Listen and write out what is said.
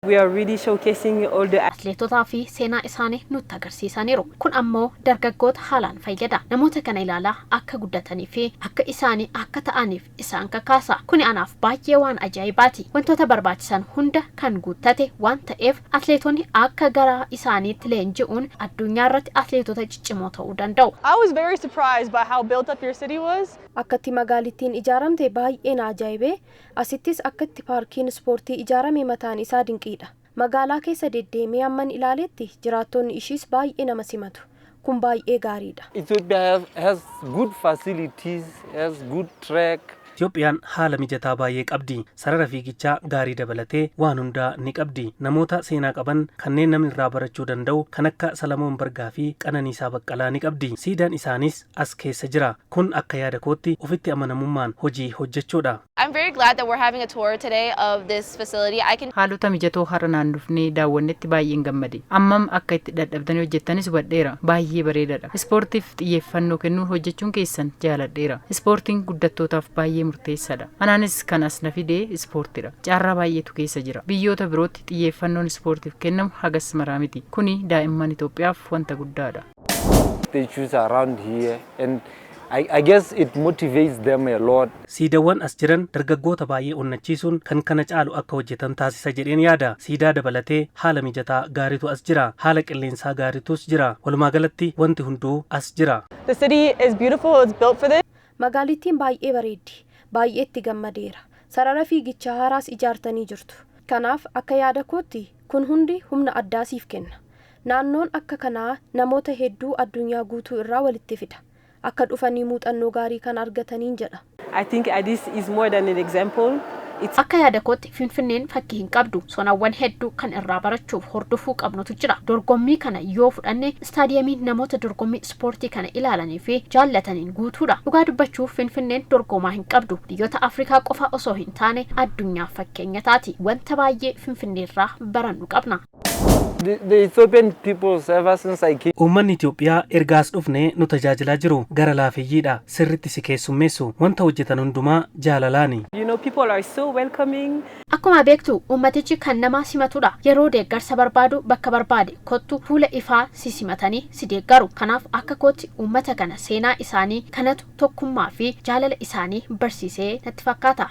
We are really showcasing all the Atleetotaa fi seenaa isaanii nutti agarsiisaniiru. Kun ammoo dargaggoota haalaan fayyada. Namoota kana ilaalaa akka guddatanii fi akka isaanii akka ta'aniif isaan kakaasa. Kuni anaaf baay'ee waan ajaa'ibaati. Wantoota barbaachisan hunda kan guuttate waan ta'eef, atleetonni akka garaa isaaniitti leenji'uun addunyaa irratti atleetota ciccimoo ta'uu danda'u. I was very surprised by how built up your city was. Akkatti magaalittiin ijaaramte baay'ee na ajaa'ibee. Asittis akkatti paarkiin ispoortii ijaarame mataan isaa dinqiidha. Magaalaa keessa deddeemee hamman ilaaletti jiraattonni ishiis baay'ee nama simatu. Kun baay'ee gaariidha. Ethiopia has good facilities, has good track. Itoophiyaan haala mijataa baay'ee qabdi. Sarara fiigichaa gaarii dabalatee waan hundaa ni qabdi. Namoota seenaa qaban kanneen namni irraa barachuu danda'u kan akka Salamoon Bargaa fi Qananiisaa Baqqalaa ni qabdi. Siidaan isaanis as keessa jira. Kun akka yaada kootti ofitti amanamummaan hojii hojjechuudha. I'm very glad that we're having a tour today of this facility. I can Haalota mijatoo har'a naannofnee daawwannetti baay'een gammade. Ammam akka itti dadhabdanii hojjettanis hubadheera. Baay'ee bareedaadha. Ispoortiif xiyyeeffannoo kennuun hojjechuun keessan jaaladheera. Ispoortiin guddattootaaf baay'ee murteessaadha. Anaanis kan as na fidee ispoortiidha. Carraa baay'eetu keessa jira. Biyyoota birootti xiyyeeffannoon ispoortiif kennamu hagas maraa miti. Kuni daa'imman Itoophiyaaf wanta guddaadha. Statues around here, and I guess it motivates them a lot. Siidawwan as jiran dargaggoota baay'ee onnachiisuun kan kana caalu akka hojjetan taasisa jedheen yaada. Siidaa dabalatee haala mijataa gaariitu as jira. Haala qilleensaa gaariitus jira. Walumaa galatti wanti hunduu as jira. The city is beautiful. It's built for this. Magaalittiin baay'ee bareeddi. Baay'ee itti gammadeera. Sarara fiigichaa haaraas ijaartanii jirtu. Kanaaf akka yaada kootti kun hundi humna addaa siif kenna. Naannoon akka kanaa namoota hedduu addunyaa guutuu irraa walitti fida. Akka dhufanii muuxannoo gaarii kan argataniin jedha. I think Addis is more than an example. It's Akka yaada kootti Finfinneen fakkii hin qabdu. Sonawwan hedduu kan irraa barachuuf hordofuu qabnutu jira. Dorgommii kana yoo fudhanne, istaadiyeemiin namoota dorgommii ispoortii kana ilaalanii fi jaallataniin guutuudha. Dhugaa dubbachuuf Finfinneen dorgomaa hin qabdu. Biyyoota Afrikaa qofa osoo hin taane addunyaaf fakkeenya taati. Wanta baay'ee Finfinneerraa barannu qabna. The Ethiopian people, ever since I came Uummanni Itoophiyaa erga as dhufne nu tajaajilaa jiru. Gara laafeyyiidha. Sirritti si keessummeessu. Wanta hojjetan hundumaa jaalalaani. People are so welcoming. Akkuma beektu uummatichi kan nama simatudha. Yeroo deeggarsa barbaadu bakka barbaade kottu fuula ifaa si simatanii si deeggaru. Kanaaf akka kootti uummata kana seenaa isaanii kanatu tokkummaa fi jaalala isaanii barsiisee natti fakkaata.